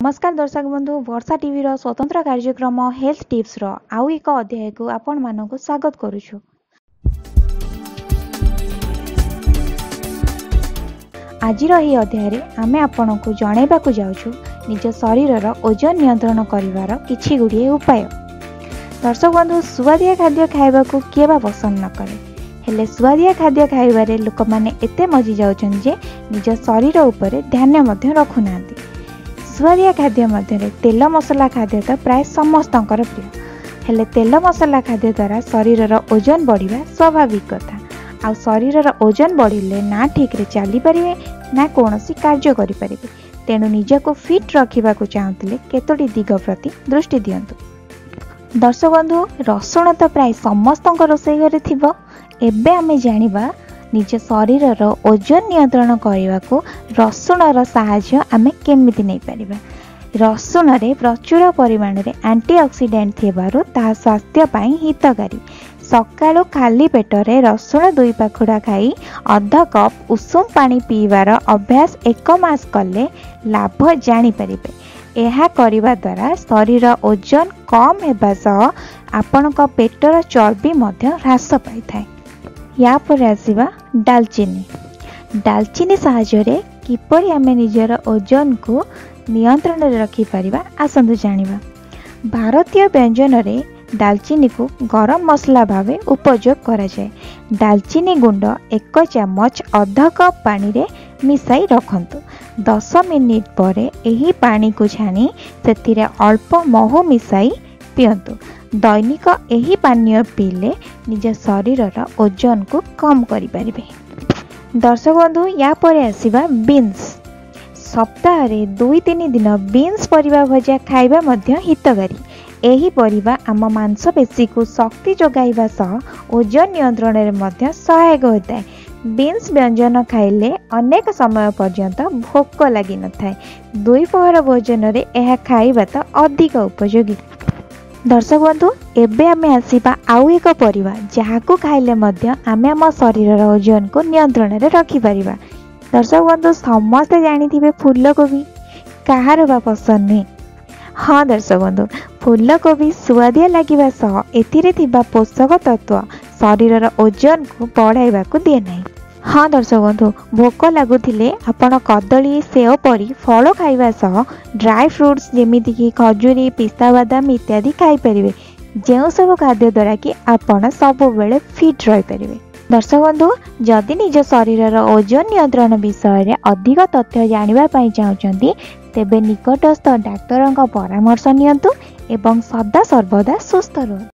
ନମସ୍କାର ଦର୍ଶକ ବନ୍ଧୁ, ବର୍ଷା ଟିଭିର ସ୍ୱତନ୍ତ୍ର କାର୍ଯ୍ୟକ୍ରମ ହେଲ୍ଥ ଟିପ୍ସର ଆଉ ଏକ ଅଧ୍ୟାୟକୁ ଆପଣମାନଙ୍କୁ ସ୍ୱାଗତ କରୁଛୁ। ଆଜିର ଏହି ଅଧ୍ୟାୟରେ ଆମେ ଆପଣଙ୍କୁ ଜଣାଇବାକୁ ଯାଉଛୁ ନିଜ ଶରୀରର ଓଜନ ନିୟନ୍ତ୍ରଣ କରିବାର କିଛି ଗୁଡ଼ିଏ ଉପାୟ। ଦର୍ଶକ ବନ୍ଧୁ, ସୁଆଦିଆ ଖାଦ୍ୟ ଖାଇବାକୁ କିଏ ବା ପସନ୍ଦ ନ କରେ? ହେଲେ ସୁଆଦିଆ ଖାଦ୍ୟ ଖାଇବାରେ ଲୋକମାନେ ଏତେ ମଜି ଯାଉଛନ୍ତି ଯେ ନିଜ ଶରୀର ଉପରେ ଧ୍ୟାନ ମଧ୍ୟ ରଖୁନାହାନ୍ତି। ସୁଆଦିଆ ଖାଦ୍ୟ ମଧ୍ୟରେ ତେଲ ମସଲା ଖାଦ୍ୟ ତ ପ୍ରାୟ ସମସ୍ତଙ୍କର ପ୍ରିୟ। ହେଲେ ତେଲ ମସଲା ଖାଦ୍ୟ ଦ୍ୱାରା ଶରୀରର ଓଜନ ବଢ଼ିବା ସ୍ୱାଭାବିକ କଥା। ଆଉ ଶରୀରର ଓଜନ ବଢ଼ିଲେ ନା ଠିକ୍ରେ ଚାଲିପାରିବେ ନା କୌଣସି କାର୍ଯ୍ୟ କରିପାରିବେ। ତେଣୁ ନିଜକୁ ଫିଟ୍ ରଖିବାକୁ ଚାହୁଁଥିଲେ କେତୋଟି ଦିଗ ପ୍ରତି ଦୃଷ୍ଟି ଦିଅନ୍ତୁ। ଦର୍ଶକ ବନ୍ଧୁ, ରସୁଣ ତ ପ୍ରାୟ ସମସ୍ତଙ୍କ ରୋଷେଇ ଘରେ ଥିବ। ଏବେ ଆମେ ଜାଣିବା ନିଜ ଶରୀରର ଓଜନ ନିୟନ୍ତ୍ରଣ କରିବାକୁ ରସୁଣର ସାହାଯ୍ୟ ଆମେ କେମିତି ନେଇପାରିବା। ରସୁଣରେ ପ୍ରଚୁର ପରିମାଣରେ ଆଣ୍ଟିଅକ୍ସିଡେଣ୍ଟ ଥିବାରୁ ତାହା ସ୍ୱାସ୍ଥ୍ୟ ପାଇଁ ହିତକାରୀ। ସକାଳୁ ଖାଲି ପେଟରେ ରସୁଣ 2 ପାଖୁଡ଼ା ଖାଇ ଅଧ କପ୍ ଉଷୁମ ପାଣି ପିଇବାର ଅଭ୍ୟାସ 1 ମାସ କଲେ ଲାଭ ଜାଣିପାରିବେ। ଏହା କରିବା ଦ୍ୱାରା ଶରୀର ଓଜନ କମ୍ ହେବା ସହ ଆପଣଙ୍କ ପେଟର ଚର୍ବି ମଧ୍ୟ ହ୍ରାସ ପାଇଥାଏ। ୟା ପରେ ଆସିବା ଡାଲଚିନି। ଡାଲଚିନି ସାହାଯ୍ୟରେ କିପରି ଆମେ ନିଜର ଓଜନକୁ ନିୟନ୍ତ୍ରଣରେ ରଖିପାରିବା ଆସନ୍ତୁ ଜାଣିବା। ଭାରତୀୟ ବ୍ୟଞ୍ଜନରେ ଡାଲଚିନିକୁ ଗରମ ମସଲା ଭାବେ ଉପଯୋଗ କରାଯାଏ। ଡାଲଚିନି ଗୁଣ୍ଡ 1 ଚାମଚ ଅଧ କପ୍ ପାଣିରେ ମିଶାଇ ରଖନ୍ତୁ। 10 ମିନିଟ୍ ପରେ ଏହି ପାଣିକୁ ଛାଣି ସେଥିରେ ଅଳ୍ପ ମହୁ ମିଶାଇ ପିଅନ୍ତୁ। ଦୈନିକ ଏହି ପାନୀୟ ପିଇଲେ ନିଜ ଶରୀରର ଓଜନକୁ କମ୍ କରିପାରିବେ। ଦର୍ଶକ ବନ୍ଧୁ, ୟା ପରେ ଆସିବା ବିନ୍ସ। ସପ୍ତାହରେ 2-3 ଦିନ ବିନ୍ସ ପରିବା ଭଜା ଖାଇବା ମଧ୍ୟ ହିତକାରୀ। ଏହି ପରିବା ଆମ ମାଂସପେଶୀକୁ ଶକ୍ତି ଯୋଗାଇବା ସହ ଓଜନ ନିୟନ୍ତ୍ରଣରେ ମଧ୍ୟ ସହାୟକ ହୋଇଥାଏ। ବିନ୍ସ ବ୍ୟଞ୍ଜନ ଖାଇଲେ ଅନେକ ସମୟ ପର୍ଯ୍ୟନ୍ତ ଭୋକ ଲାଗିନଥାଏ। ଦ୍ୱିପ୍ରହର ଭୋଜନରେ ଏହା ଖାଇବା ତ ଅଧିକ ଉପଯୋଗୀ। ଦର୍ଶକ ବନ୍ଧୁ, ଏବେ ଆମେ ଆସିବା ଆଉ ଏକ ପରିବା ଯାହାକୁ ଖାଇଲେ ମଧ୍ୟ ଆମେ ଆମ ଶରୀରର ଓଜନକୁ ନିୟନ୍ତ୍ରଣରେ ରଖିପାରିବା। ଦର୍ଶକ ବନ୍ଧୁ, ସମସ୍ତେ ଜାଣିଥିବେ ଫୁଲକୋବି କାହାର ବା ପସନ୍ଦ ନୁହେଁ। ହଁ ଦର୍ଶକ ବନ୍ଧୁ, ଫୁଲକୋବି ସୁଆଦିଆ ଲାଗିବା ସହ ଏଥିରେ ଥିବା ପୋଷକ ତତ୍ତ୍ୱ ଶରୀରର ଓଜନକୁ ବଢ଼ାଇବାକୁ ଦିଏ ନାହିଁ। ହଁ ଦର୍ଶକ ବନ୍ଧୁ, ଭୋକ ଲାଗୁଥିଲେ ଆପଣ କଦଳୀ, ସେଓ ପରି ଫଳ ଖାଇବା ସହ ଡ୍ରାଏ ଫ୍ରୁଟ୍ସ ଯେମିତିକି ଖଜୁରୀ, ପିସ୍ତା ବାଦାମ ଇତ୍ୟାଦି ଖାଇପାରିବେ, ଯେଉଁ ସବୁ ଖାଦ୍ୟ ଦ୍ୱାରା କି ଆପଣ ସବୁବେଳେ ଫିଟ୍ ରହିପାରିବେ। ଦର୍ଶକ ବନ୍ଧୁ, ଯଦି ନିଜ ଶରୀରର ଓଜନ ନିୟନ୍ତ୍ରଣ ବିଷୟରେ ଅଧିକ ତଥ୍ୟ ଜାଣିବା ପାଇଁ ଚାହୁଁଛନ୍ତି ତେବେ ନିକଟସ୍ଥ ଡାକ୍ତରଙ୍କ ପରାମର୍ଶ ନିଅନ୍ତୁ ଏବଂ ସଦା ସର୍ବଦା ସୁସ୍ଥ ରୁହନ୍ତୁ।